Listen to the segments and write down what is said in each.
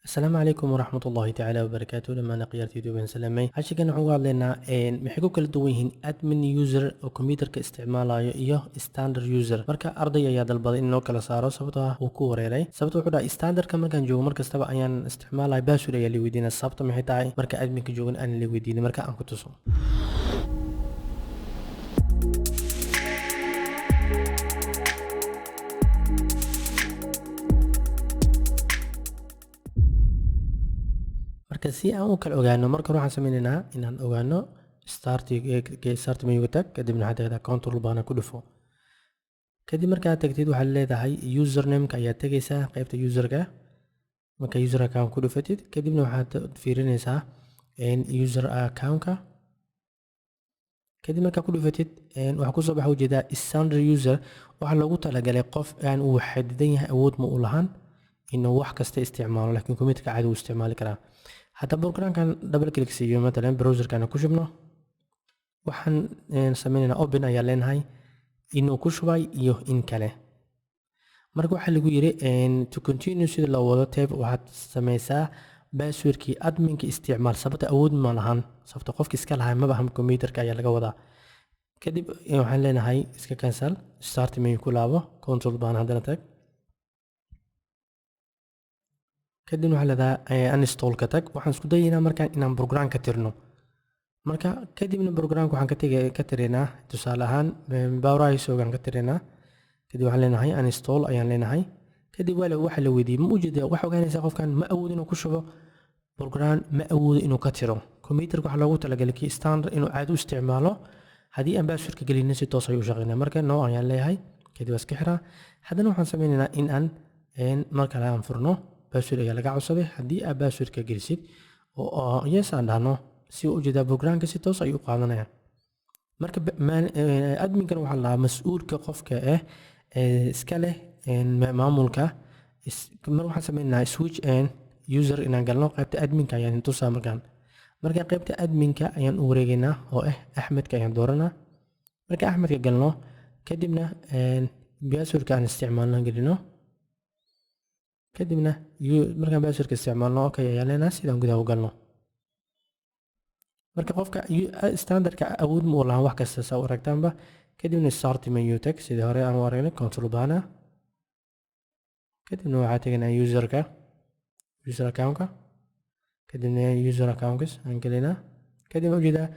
Asalaamu calaykum waraxmat ullaahi tacaala wabarakaatu. Dhammaan akhyaartaydu baan salaamay. Casharkan waxaan uga hadlaynaa maxay ku kala duwan yihiin admin user oo computerka isticmaalayo iyo standard user. Marka arday ayaa dalbaday in loo kala saaro, sababtoo ah uu ku wareeray. Sababta wuxuu dhahay, standardka markaan joogo mar kastaba ayaan isticmaalaya password ayaa la weydiinaa, sababta maxay tahay marka adminka joogan aan la weydiinin? Marka aan ku tuso. Marka si aan u kala ogaano, marka hore waxaan sameynaynaa inaan ogaano start menu tag, kadibna waxaad tagtaa control panel ku dhufo. Kadib markaad tagtid, waxaad leedahay username-ka ayaad tegaysaa, qaybta userka. Marka user account ku dhufatid, kadibna waxaad fiirinaysaa user account-ka. Kadib markaa ku dhufatid, waxaa kusoo baxa ujeedaa standard user. Waxaa loogu talagalay qof aan uu xadidan yahay, awood ma u lahan inuu wax kasta isticmaalo, laakiin computerka caadi uu isticmaali karaa. Hadda programkan double click siiyo, matalan browserkan ku shubno, waxaan sameynaynaa open ayaa leenahay, inuu ku shubay iyo in kale. Marka waxaa lagu yiri, to continue, sida loo wado tab, waxaad sameysaa passwordkii adminka isticmaal, sababta awood ma lahan, sababta qofka iska lahaa maba ahan computerka ayaa laga wadaa. Kadib waxaan leenahay iska cancel, start menu ku laabo, control panel haddana tag. Kadib waxaa leedahay uninstall ka tag. Waxaan isku dayaynaa markaan inaan program ka tirno. Marka kadibna programka waxaan ka tegay ka tiraynaa, tusaale ahaan PowerISO-gaan ka tiraynaa. Kadib waxaan leenahay uninstall ayaan leenahay. Kadib waa waxa la weydiiyey, ma ujeeda? Waxa ogaanaysaa qofkan ma awoodo inuu ku shubo program, ma awoodo inuu ka tiro. Computerka waxaa loogu talagalay kii standard inuu caadi u isticmaalo. Haddii aan passwordka gelinin, si toos ayuu u shaqeynaa. Marka no ayaan leeyahay, kadib waa iska xiraa. Haddana waxaan sameynaynaa in aan mar kale aan furno. Password ayaa laga codsaday. Haddii aad passwordka gelisid oo yes aan dhahno, si uu ujeedaa programka si toos ayuu u qaadanaya. Marka adminkan waxaa la dhahaa mas-uulka qofka ah ee iska leh maamulka. Mar waxaan sameynaynaa switch and user inaan galno qaybta adminka ayaan tusaa. Markaan marka qaybta adminka ayaan u wareegaynaa oo ah Axmedka ayaan dooranaa. Marka Axmedka galno, kadibna passwordka aan isticmaalno gelino. Kadibna markaan passwordka isticmaalno, okay ayaan leenahay, sidaan gudaha u galno. Marka qofka standardka awood ma u lahan wax kasta, saa u aragtaanba. Kadibna start menu tag, sidii hore aan u aragnay, control panel. Kadibna waxaa teganaa userka, user accountka. Kadibna user accounts aan gelinaa. Kadibna ujeedaa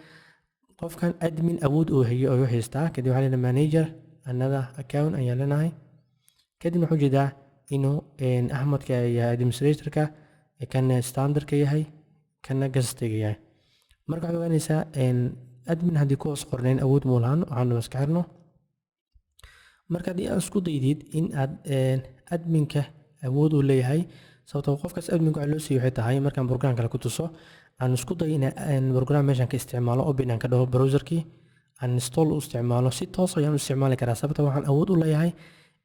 qofkan admin awood uu hayo oo haystaa. Kadib waxaa leenahay manager another account ayaan leenahay. Kadibna waxaa ujeedaa inuu Axmedka yahay administratorka, kana standardka yahay, kana guestiga yahay. Marka waxaad ogaanaysaa admin haddii ku hoos qornayn awood muu lahan. Waxaan iska xirno. Marka haddii aad isku daydid in aad adminka awood uu leeyahay, sababtoo qofkaas adminka waxa loo siiyey waxay tahay, markaan program kale ku tuso, aan isku dayo in program meeshan ka isticmaalo, open aan ka dhaho browserkii, aan install u isticmaalo, si toos ayaan u isticmaali karaa, sababta waxaan awood u leeyahay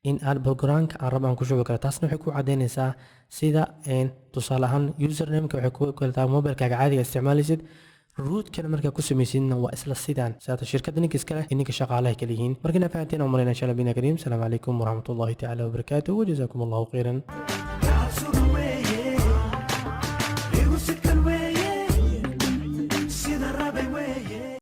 in aad programka aan rabo aan ku shubi karo. Taasna waxay ku caddaynaysaa sida tusaale ahaan usernameka waxay ku kala tahay mobilkaaga caadiga isticmaalaysid, rootkana markaa ku samaysidna waa isla sidaan, saata shirkadda ninka iska leh iyo ninka shaqaalaha kala yihiin. Markina fahanteen oo malayna, insha Allah bina kariim. Asalaamu calaykum waraxmatullahi tacaala wabarakaatuh, wajazaakum Allahu khayran.